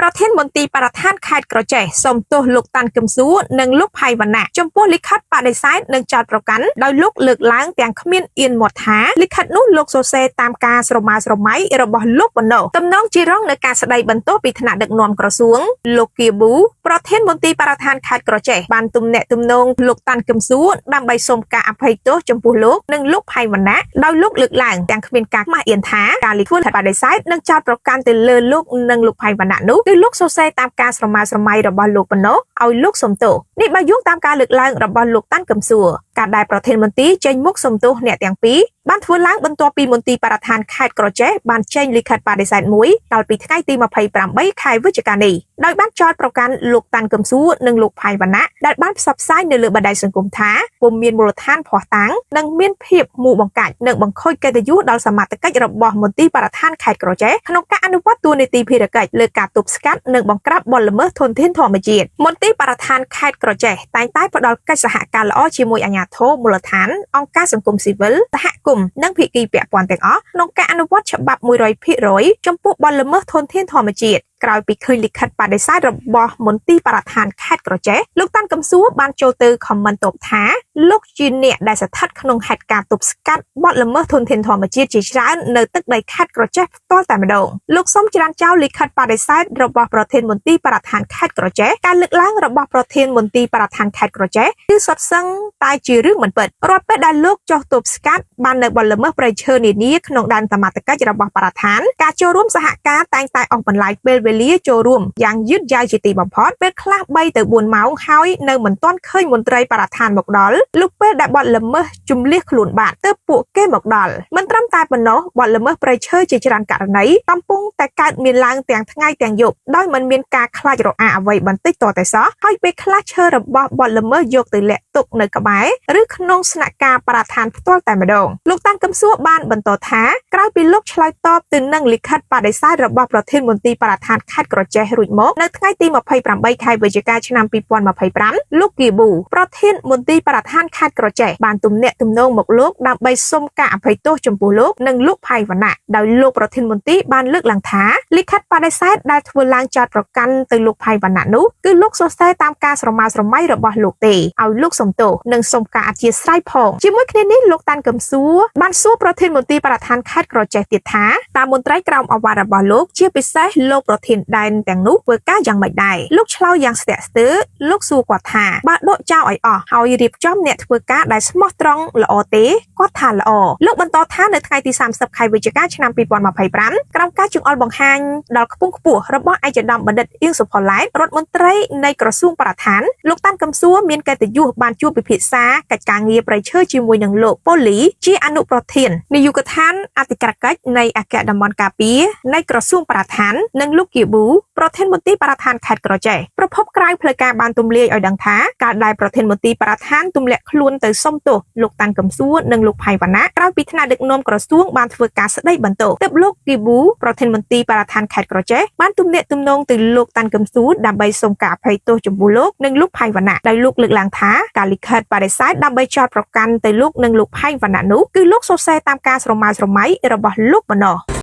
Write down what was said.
ប្រធានមន្ទីរបរិស្ថានខេត្តក្រចេះសូមទោសលោកតាន់គឹមសួរនិងលោកផៃវណ្ណៈចំពោះលិខិតបដិសេធនិងចោទប្រកាន់ដោយលោកលើកឡើងទាំងគ្មានអៀនមាត់ថាលិខិតនោះលោកសរសេរតាមការស្រមើស្រមៃរបស់លោកប៉ុណ្ណោះទំនងជារងនៅការស្ដីបន្ទោសពីថ្នាក់ដឹកនាំក្រសួងលោកគៀប៊ូប្រធានមន្ទីរបរិស្ថានខេត្តក្រចេះបានទំនាក់ទំនងលោកតាន់គឹមសួរដើម្បីសូមការអភ័យទោសចំពោះលោកនិងលោកផៃវណ្ណៈដោយលោកលើកឡើងទាំងគ្មានការខ្មាស់អៀនថាការលិខិតបដិសេធនិងចោទប្រកាន់ទៅលើលោកនិងលោកផៃវណ្ណៈនោះគឺលោកសរសេរតាមការស្រមើស្រមៃរបស់លោកប៉ុណ្ណោះឲ្យលោកសុំទោសនេះបើយោងតាមការលើកឡើងរបស់លោកតាន់គឹមសួរការដែលប្រធានមន្ទីរចេញមុខសុំទោសអ្នកទាំងពីរបានធ្វើឡើងបន្ទាប់ពីមន្ទីរបរិស្ថានខេត្តក្រចេះបានចេញលិខិតបដិសេធមួយកាលពីថ្ងៃទី28ខែវិច្ឆិកានេះដោយបានចោទប្រកាន់លោកតាន់គឹមសួរនិងលោកផៃវណ្ណៈដែលបានផ្សព្វផ្សាយនៅលើបណ្ដាញសង្គមថាពុំមានមូលដ្ឋានភស្តុតាងនិងមានភាពមួបង្កាច់និងបង្ខូចកិត្តិយសដល់សមត្ថកិច្ចរបស់មន្ទីរបរិស្ថានខេត្តក្រចេះក្នុងការអនុវត្តតួនាទីភារកិច្ចលើការទប់ស្កាត់និងបង្ក្រាបបទល្មើសធនធានធម្មជាតិមន្ទីរបរិស្ថានខេត្តក្រចេះតែងតែផ្ដល់កិច្ចសហការល្អជាមួយអាជ្ញាធរមូលដ្ឋានអង្គការសង្គមស៊ីវិលសហគមន៍និងភាគីពាក់ព័ន្ធទាំងអស់ក្នុងការអនុវត្តច្បាប់100%ចំពោះបទល្មើសធនធានធម្មជាតិក្រោយពីឃើញលិខិតបដិសេធរបស់មន្ទីរបរិស្ថានខេត្តក្រចេះលោកតាន់កំសួរបានចូលទៅខមមិនតបថាលោកជាអ្នកដែលស្ថិតក្នុងហេតុការណ៍ទប់ស្កាត់បទល្មើសធនធានធម្មជាតិជាច្រើននៅទឹកដីខេត្តក្រចេះផ្ទាល់តែម្ដងលោកសូមច្រានចោលលិខិតបដិសេធរបស់ប្រធានមន្ទីរបរិស្ថានខេត្តក្រចេះការលើកឡើងរបស់ប្រធានមន្ទីរបរិស្ថានខេត្តក្រចេះគឺសុទ្ធសឹងតែជារឿងមិនពិតរាល់ពេលដែលលោកចុះទប់ស្កាត់បាននៅបទល្មើសព្រៃឈើនានាក្នុងដែនសមត្ថកិច្ចរបស់បរិស្ថានការចូលរួមសហការតែងតែអស់បន្លាយពេលវេលាចូលរួមយ៉ាងយឺតយ៉ាវជាទីបំផុតពេលខ្លះ3ទៅ4ម៉ោងហើយនៅមិនទាន់ឃើញមន្ត្រីបរិស្ថានមកដល់លុះពេលដែលបទល្មើសជំលះខ្លួនបាត់ទើបពួកគេមកដល់មិនត្រឹមតែប៉ុណ្ណោះបទល្មើសព្រៃឈើជាច្រើនករណីកំពុងតែកើតមានឡើងទាំងថ្ងៃទាំងយប់ដោយមិនមានការខ្លាចរអាអ្វីបន្តិចតតែសោះហើយពេលខ្លះឈើរបស់បទល្មើសយកទៅលាក់ទុកនៅក្បែរឬក្នុងស្នាក់ការបរិស្ថានផ្ទាល់តែម្ដងលោកតាន់កឹមសួរបានបន្តថាក្រោយពីលោកឆ្លើយតបទៅនឹងលិខិតបដិសេធរបស់ប្រធានមន្ទីរបរិស្ថានខេត្តក្រចេះរួចមកនៅថ្ងៃទី28ខែវិច្ឆិកាឆ្នាំ2025លោកគៀប៊ូប្រធានមន្ទីរបរិស្ថានខេត្តក្រចេះបានទំនាក់ទំនងមកលោកដើម្បីសុំការអភ័យទោសចំពោះលោកនិងលោកផៃវណ្ណៈដោយលោកប្រធានមន្ទីរបានលើកឡើងថាលិខិតបដិសេធដែលធ្វើឡើងចោទប្រកាន់ទៅលោកផៃវណ្ណៈនោះគឺលោកសរសេរតាមការស្រមើស្រមៃរបស់លោកទេឲ្យលោកសុំទោសនិងសុំការអធ្យាស្រ័យផងជាមួយគ្នានេះលោកតាន់កឹមសួរបានសួរប្រធានមន្ទីរបរិស្ថានខេត្តក្រចេះទៀតថាតាមមន្ត្រីក្រោមឱវាទរបស់លោកជាពិសេសលោកប្រធានដែនទាំងនោះធ្វើការយ៉ាងម៉េចដែរលោកឆ្លើយយ៉ាងស្ទាក់ស្ទើរលោកសួរគាត់ថាបើដកចោលឲ្យអស់ហើយរៀបចំអ្នកធ្វើការដែលស្មោះត្រង់ល្អទេគាត់ថាល្អលោកបន្តថានៅថ្ងៃទី30ខែវិច្ឆិកាឆ្នាំ2025ក្រោមការចង្អុលបង្ហាញដល់ខ្ពង់ខ្ពស់របស់ឯកឧត្តមបណ្ឌិតអៀងសុផល្លែតរដ្ឋមន្ត្រីនៃក្រសួងបរិស្ថានលោកតាន់កឹមសួរមានកិត្តិយសបានជួបពិភាក្សាកិច្ចការងារព្រៃឈើជាមួយនឹងលោកប៉ូលីជាអនុប្រធាននាយកដ្ឋានអធិការកិច្ចនៃអគ្គតំបន់ការពារនៃក្រសួងបរិស្ថាននិងលោកគៀប៊ូប្រធានមន្ទីរបរិស្ថានខេត្តក្រចេះប្រភពក្រៅផ្លូវការបានទម្លាយឲ្យដឹងថាការដែលប្រធានមន្ទីរបរិស្ថានទម្លាក់ខ្លួនទៅសុំទោសលោកតាន់កឹមសួរនិងលោកផៃវណ្ណៈក្រោយពីថ្នាក់ដឹកនាំក្រសួងបានធ្វើការស្ដីបន្ទោសទើបលោកគៀប៊ូប្រធានមន្ទីរបរិស្ថានខេត្តក្រចេះបានទំនាក់ទំនងទៅលោកតាន់កឹមសួរដើម្បីសុំការអភ័យទោសចំពោះលោកនិងលោកផៃវណ្ណៈដោយលោកលើកឡើងថាការលិខិតបដិសេធដើម្បីចោទប្រកាន់ទៅលោកនិងលោកផៃវណ្ណៈនោះគឺលោកសរសេរតាមការស្រមើស្រមៃរបស់លោកប៉ុណ្ណោះ។